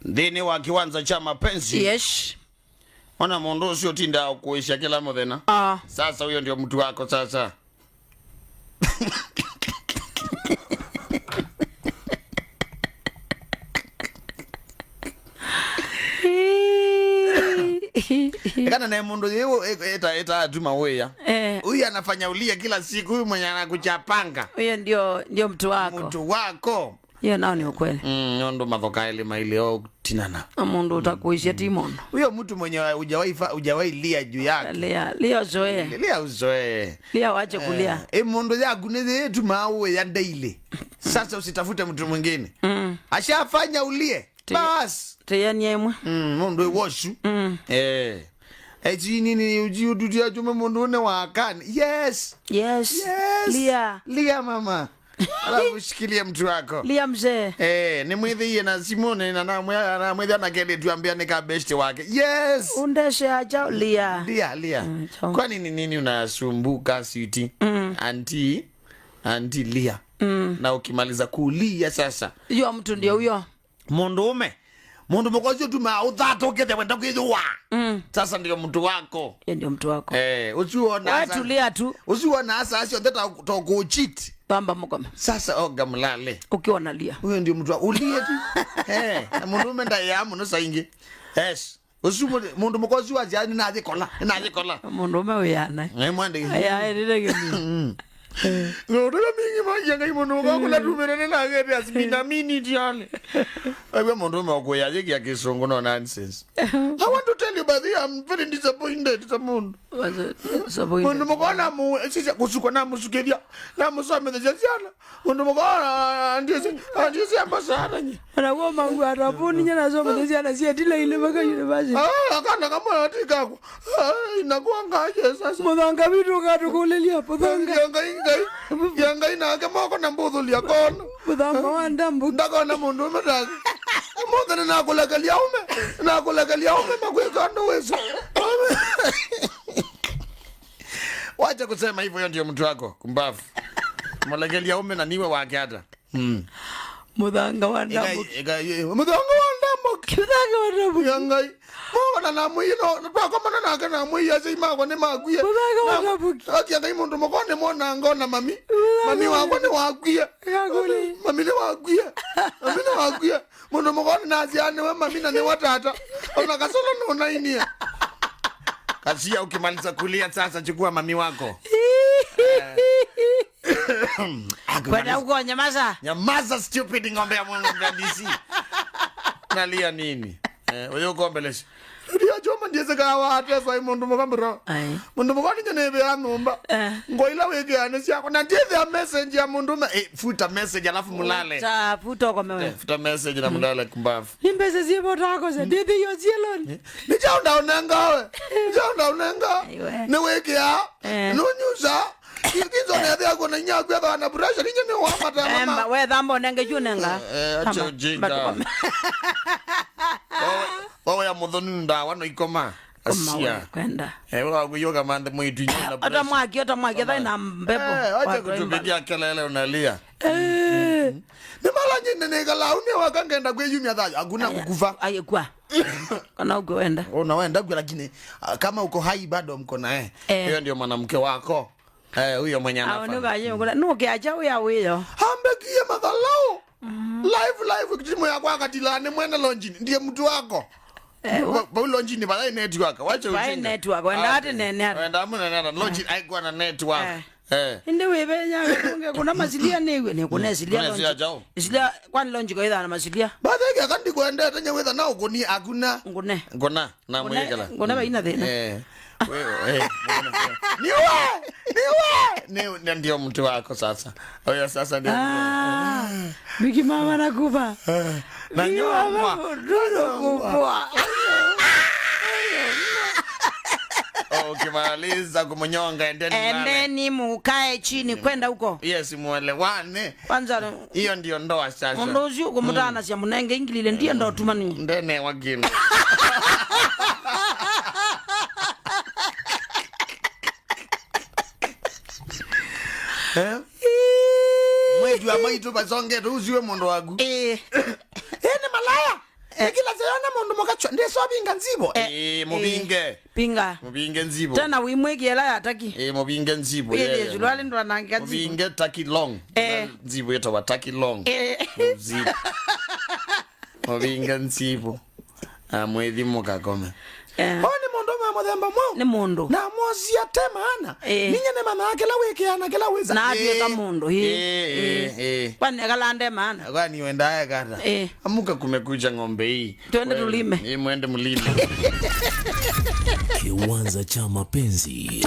Nthini wa kiwanza cha mapenzi. Yes. Ona mundu ucio utindaa kuisha kila muthenya. Ah. Sasa huyo ndio mtu wako sasa. Kana na mundu yeo eta eta atuma weya. Eh. Huyu anafanya ulia kila siku, huyu mwenye anakuchapanga. Huyo ndio mtu wako. Mtu wako. Hiyo nao ni ukweli. Ndo mathoka ile maile o tinana. Na mundu utakuishia timono. Huyo mtu mwenye hujawahi lia juu yake. Lia, lia uzoee. Lia uzoee. Lia wache kulia. Mundu yaku ni yetu mawe ya daily. Sasa usitafute mtu mwingine. Ashafanya ulie. Bas. Teyani emwe. Mundu woshu. Echi nini uji ududia jume mundu ne wakani. Yes. Yes. Yes. Lia. Lia mama. Alafu shikilia mtu wako. Lia mzee. Ni mwithi na Simone na namwithi anakende tuambia ni ka best wake. Yes. Undeshe acha lia. Lia, lia. Chao. Kwani ni nini unasumbuka sweetie? Auntie, auntie lia. Na ukimaliza kulia sasa. Hiyo mtu ndio huyo. Mundume. Mundu mkozi tu ma uthatho kethe wenda kwithwa. Sasa ndio mtu wako. Yeye ndio mtu wako. Usiona Wewe sasa. tulia tu. Usiona sasa asio ndeta to kucheat. Pamba mkome. Sasa oga mlale. Ukiwa nalia. Huyo ndio mtu ulie tu. Na mundu nda ya muno saingi. Yes. Usimu mundu mkozi wa jani na ajikola. Na ajikola. Mundu ume uyana. Mwende. Aya, ndile gemi. Ngorega mingi manja ngai mundu wakula tumerene na ngete asipinda minute yale. Aiwe mundu ume wakuya yeki ya kisungu no nonsense. I want to tell you by the way, I'm very disappointed ta mundu. Disappointed. Mundu mukona mu sisi kusukwa na musukeria na musomethesya ciana. Mundu mukona ndiye ambasana nyi. Ana kwa mangu arabuni nyana somethesya ciana cia tila ile baka university. Akana kama atikakwa. Inakuwa ngaje sasa. Muthanga bitu katukulilia muthanga. Yangai ngai. Yangai nake moko na mbuthulia kona. Muthanga wa ndambu. Ndakona mundu ume ndake. Mothe nĩ nakũlekelia ume. Nakũlekelia ume makwĩka ũndũ wĩcio. Wacha kusema hivyo, hiyo ndio mtu wako kumbavu. Mlegelia ume na niwe wake hata. Muthanga wa ndambu. Muthanga wa ndambu. Muthanga wa ndambu. Yangai. Mwana na mwino, na twakomana nake na mwiya sei makwa ni makwie. Muthanga wa ndambu. Atia ngai mundu mukone mwana ngona mami. Mami wakwa ni wakwie. Ngakuli. Mami ni wakwie. Mami ni wakwie. Mundu mukone na aciane we mami na ni wa tata. Ona kasolo no na inia. Kasia ukimaliza kulia sasa chukua mami wako. Kwenda huko nyamaza. Nyamaza stupid ng'ombe ya Mungu ya DC. Nalia nini? Wewe uko mbele. Ndio choma ndiye sika wa hata sai mundu mukambira. Ai. Mundu mukoni nyene ya numba. Ngoila weke ane siako na ndiye ya message ya mundu futa message alafu mulale. Ta futa kwa mewe. Futa message na mulale kumbavu. Imbese zibo tako ze ndiye yo zieloni. Ni chaunda unenga we. Ni chaunda unenga. Aiwe. Ni weke ya. Nunyusa. Kizo ne ya kona nyaku ya na pressure ninye ni wa mata mama. Emba we dhambo nenge junenga. Acha ujinga. Wewe ya muthoni ndawa no ikoma. Asia. Kwenda. Wewe kuyoga mande mwitu nyina. Ata mwaki, ata mwaki, thai na mbepo. Acha kutupigia kelele unalia. Ni mara nyingine nikala uni wakangenda kweyumia thayo hakuna kukufa. Aye kwa. Kana uko wenda. Una wenda kwa lakini kama uko hai bado mko na yeye. Hiyo ndio mwanamke wako. Huyo mwenye Awo, anafanya. nuka yeye, ngula, nuka acha uya wiyo. Hambekie madhalau. Live live kitimu yako akatilane mwene lonjini ndiye mtu wako. Ba lonjini ba network. Wacha Ba ujinga. network, wenda ati nene ati. Wenda amu nene ati. Lonjini haikuwa na network. Inde webe nya kunge kuna masilia newe ne kuna silia Kuna lonji. silia jao. Silia kwani lonji kwa idha na masilia. Baada ya kandi kuenda tanya wetha na ukoni hakuna. Ngune. Ngona na Ngune, mwekela. ngune ba ina thina. Wewe, Niwe! Niwe! Ni ndio mtu wako sasa. Oya sasa ndio. Bigi mama nakupa. Na Bigi nyoma. mama ndono kupwa. Ukimaliza kumnyonga endeni mlale. Endeni mukae chini kwenda huko. Yes, muelewane. Kwanza hiyo ndio ndoa sasa. Mundu ucio kumutana cia munenge ingilile ndiye ndo tumani. Ndene wagine. Mwetu wa maitu basonge tu usiwe mundu wagu. Ni malaya. Kila Kachwa ndeso binga nzibo. Eh, Eh, mubinge. Pinga. Mubinge nzibo. Tena wimwikiela yataki. Eh, mubinge nzibo. Ile yeah. zulwali ndo ananga nzibo. Mubinge taki long. Eh. Nzibo yetawa taki long. Eh. Nzibo. Mubinge nzibo. Amwethi mukakome. Eh. Oni mundu ma muthemba mwau. Ni mundu. Na mwosia te maana. Eh. Ninye ne mama yake la wikiana kila wiza. Na atuika mundu, eh. Eh, eh, eh. Kwanekalande maana. Kwani wendaye kata. Eh. Amuka kumekucha ng'ombe hii. Twende tulime. Eh, mwende mulime. Kiwanza cha mapenzi.